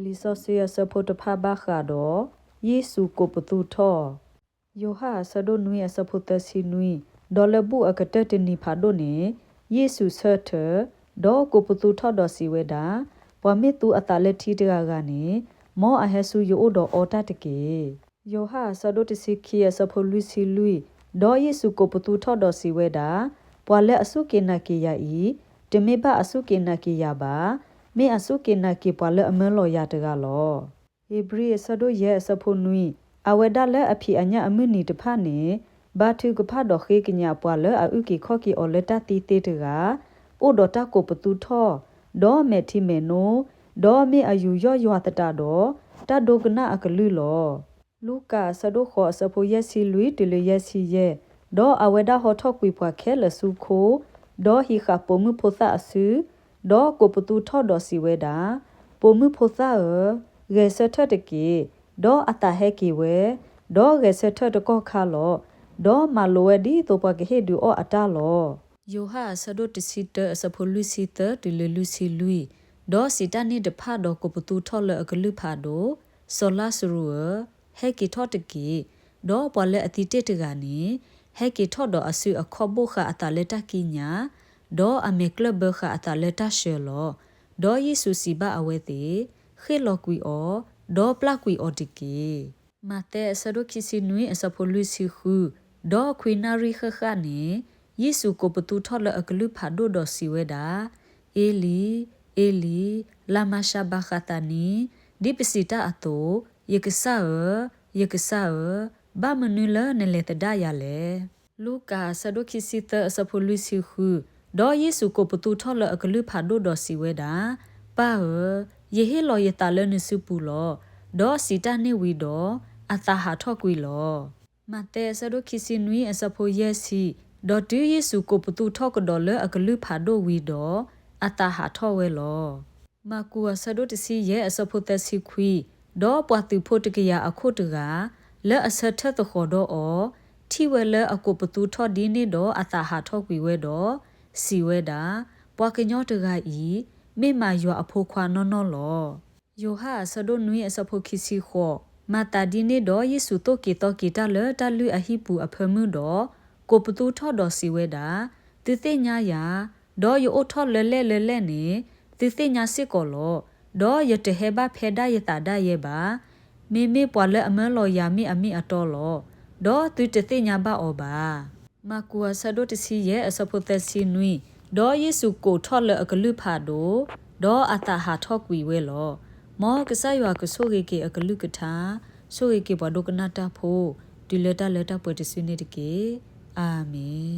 လံာ်စီဆှံအဆၢဖိတဖၣ်ဘၣ်ဃးဒီး ယ့ၣ်ၡူးကိးပသူထီၣ် ယိၤဟၣ်အဆၢဒိၣ်နွံအဆၢဖိသၢဆံနွံ, ဒီးလၢဘူၣ်အကတၢၢ်တနံၤဖးဒိၣ်န့ၣ် ယ့ၣ်ၡူးဆၢထၢၣ်, ဒီးကိးပသူထီၣ်ဒီးစံးဝဲဒၣ်, ပှၤမ့ၢ်သူအသးလၢထံတဂၤဂၤန့ၣ်, မ်အဟဲဆူယအိၣ်ဒီးအီတၢ်တက့ၢ်. ယိၤဟၣ်အဆၢဒိၣ်တဆံခံအဆၢဖိလွံၢ်ဆံလွံၢ်, ဒီးယ့ၣ်ၡူးကိးပသူထီၣ်ဒီးစံးဝဲဒၣ်, ပှၤလၢအစူၢ်က့ၤနာ်က့ၤယၤအံၤ, တမ့ၢ်ဘၣ်အစူၢ်က့ၤနာ်က့ၤယၤဘၣ်, မ့ၢ်အစူၢ်က့ၤနာ်က့ၤပှၤလၢအမၢလီၤယၤတဂၤလီၤ. ဧ့ၤဘြံၤအဆၢဒိၣ်ယဲၢ်အဆၢဖိနွံ, အဝဲဒၣ်လၢအဖံးအညၣ်အမုၢ်နံၤတဖၣ်န့ၣ်, ဘါထုကဖၣ်ဒီးဃ့ကညးပှၤလၢအအုၣ်က့ၤခီၣ်က့ၤအီၤလၢတၢ်သံသ့တဂၤ, အိၣ်ဒီးတၢ်ကိးပသူထီၣ်, ဒီးမဲာ်ထံမဲာ်နိ, ဒီးမ့ၢ်အယူးယီၣ်ယွၤသတးဒီး တၢ်ဒိကနၣ်အကလုၢ်လီၤ. လူၤကၣ်အဆၢဒိၣ်ဃိးအဆၢဖိယဲၢ်ဆံလွံၢ်တုၤလၢယဲၢ်ဆံယဲၢ်, ဒီးအဝဲဒၣ်ဟီထီၣ်ကွံာ်ပှၤခဲလၢာ်ဆူခိ, ဒီးဟံးဃာ်ပိာ်မုၣ်ဖိသၣ်အစု, ဒီးကိးပသူထီၣ်ဒီးစံးဝဲဒၣ်, ပိာ်မုၣ်ဖိသၣ်ဧၢ, ဂဲၤဆၢထၢၣ်တက့ၢ်, ဒီးအသးဟဲက့ၤဝဲ, ဒီးဂဲၤဆၢထၢၣ်တကီၢ်ခါလီၤ, ဒီးမၤလိာ်ဝဲဒ်သိးပှၤကဟ့ၣ်ဒုးအီၣ်အတၢ်လီၤ. ယိၤဟၣ်အဆၢဒိၣ်တဆံတၢအဆၢဖိလွံၢ်ဆံသၢတုၤလၢလွံၢ်ဆံလွံၢ်, ဒီးစံးတၢ်န့ၣ်တဖၣ်ဒီးကိးပသူထီၣ်လၢအကလုၢ်ဖးဒိၣ်, စီၤလါစရူးဧၢ, ဟဲက့ၤထီၣ်တက့ၢ်, ဒီးပှၤလၢအသံတ့ၢ်တဂၤန့ၣ်, ဟဲက့ၤထီၣ်ဒီးအစုအခီၣ်ဘိၣ်ဃာ်အသးလၢတၢ်ကံးညာ်, ဒီးအမဲာ်ကျၢၢ်ဘၢဃာ်အသးလၢတၢ်ဆှၢလီၤ. ဒီးယ့ၣ်ၡူးစံးဘၣ်အဝဲသ့ၣ်, ဃ့ၢ်လီၤကွံာ်အီၤ, ဒီးပျၢ်ကွံာ်အီၤတက့ၢ်. မးသဲအဆၢဒိၣ်ခံဆံနွံအဆၢဖိလွံၢ်ဆံဃု, ဒီးခွံနၣ်ရံၣ်ဃၣ်ဃၣ်န့ၣ်, ယ့ၣ်ၡူးကိးပသူထီၣ်လၢအကလုၢ်ဖးဒိၣ်ဒီးစံးဝဲဒၣ်, အ့လံ, အ့လံ, လၤမၤၡးဘၤဃးသးနံ, ဒ်ပစံးတၢ်အသိး, ယကစၢ်ဧၢ, ယကစၢ်ဧၢ, ဘၣ်မနုၤလၢနလဲၤသဒၣ်ယၤလဲၣ်. လူၤကၣ်အဆၢဒိၣ်ခံဆံသၢအဆၢဖိလွံၢ်ဆံဃု, ဒီးယ့ၣ်ၡူးကိးပသူထီၣ်လၢအကလုၢ်ဖးဒိၣ်ဒီးစံးဝဲဒၣ်, ပၢ်ဧၢ, ယဟ့ၣ်လီၤယသးလၢနစုပူၤလီၤ. ဒီးစံးတၢ်န့ၣ်ဝံၤဒီး, အသးဟးထီၣ်ကွံာ်လီၤ. မးသဲအဆၢဒိၣ်ခံဆံနွံအဆၢဖိယဲၢ်ဆံ, ဒီးတုၤယ့ၣ်ၡူးကိးပသူထီၣ်ကဒီးလၢအကလုၢ်ဖးဒိၣ်ဝံၤဒီး, အသးဟးထီၣ်ဝဲလီၤ. မၢ်ကူးအဆၢဒိၣ်တဆံယဲၢ်အဆၢဖိသၢဆံခွံ, ဒီးပှၤသုးဖိတကယၤအခိၣ်တဂၤ, လၢအဆၢထၢၣ်သဃီၤဒီးအီၤ, ထံၣ်ဝဲလၢအကိးပသူထီၣ်ဒ်န့ၣ်ဒီးအသးဟးထီၣ်ကွံာ်ဝဲဒီး, စံးဝဲဒၣ်, ပှၤကညီတဂၤအံၤ, မ့ၢ်မးယွၤအဖိခွါနီၢ်နီၢ်လီၤ. ယိၤဟၣ်အဆၢဒိၣ်နွံအဆၢဖိခံဆံဃိး, မၤသးဒ်န့ၣ်ဒီးယ့ၣ်ၡူးသိၣ်က့ၤသီက့ၤတၢ်လၢတၢ်လုၢ်အဟံၣ်ပူၤအဖၢမုၢ်ဒီး, ကိးပသူထီၣ်ဒီးစံးဝဲဒၣ်, သုသ့ၣ်ညါယၤ, ဒီးယအိၣ်ထီၣ်လၢလဲၣ်လၢလဲၣ်န့ၣ်, သုသ့ၣ်ညါစ့ၢ်ကီးလီၤ. ဒီးယတဟဲဘၣ်ဖဲဒၣ်ယသးဒၣ်ယဲဘၣ်. မ့မ့ၢ်ပှၤလၢအမၢလီၤယၤမ့ၢ်အမ့ၢ်အတီလီၤ. ဒီးသုတသ့ၣ်ညါဘၣ်အီၤဘၣ်. မၢ်ကူးအဆၢဒိၣ်တဆံယဲၢ်အဆၢဖိသၢဆံနွံ, ဒီးယ့ၣ်ၡူးကိးထီၣ်လၢအကလုၢ်ဖးဒိၣ်, ဒီးအသးဟးထီၣ်ကွံာ်ဝဲလီၤ. မ်ကစၢ်ယွၤကဆိၣ်ဂ့ၤက့ၤအကလုၢ်ကထါ, ဆိၣ်ဂ့ၤက့ၤပှၤဒိကနၣ်တၢ်ဖိ, တုၤလၢတၢ်လၢတၢ်ပှဲၤတစုန့ၣ်တက့ၢ်. အၤမ့ၣ်.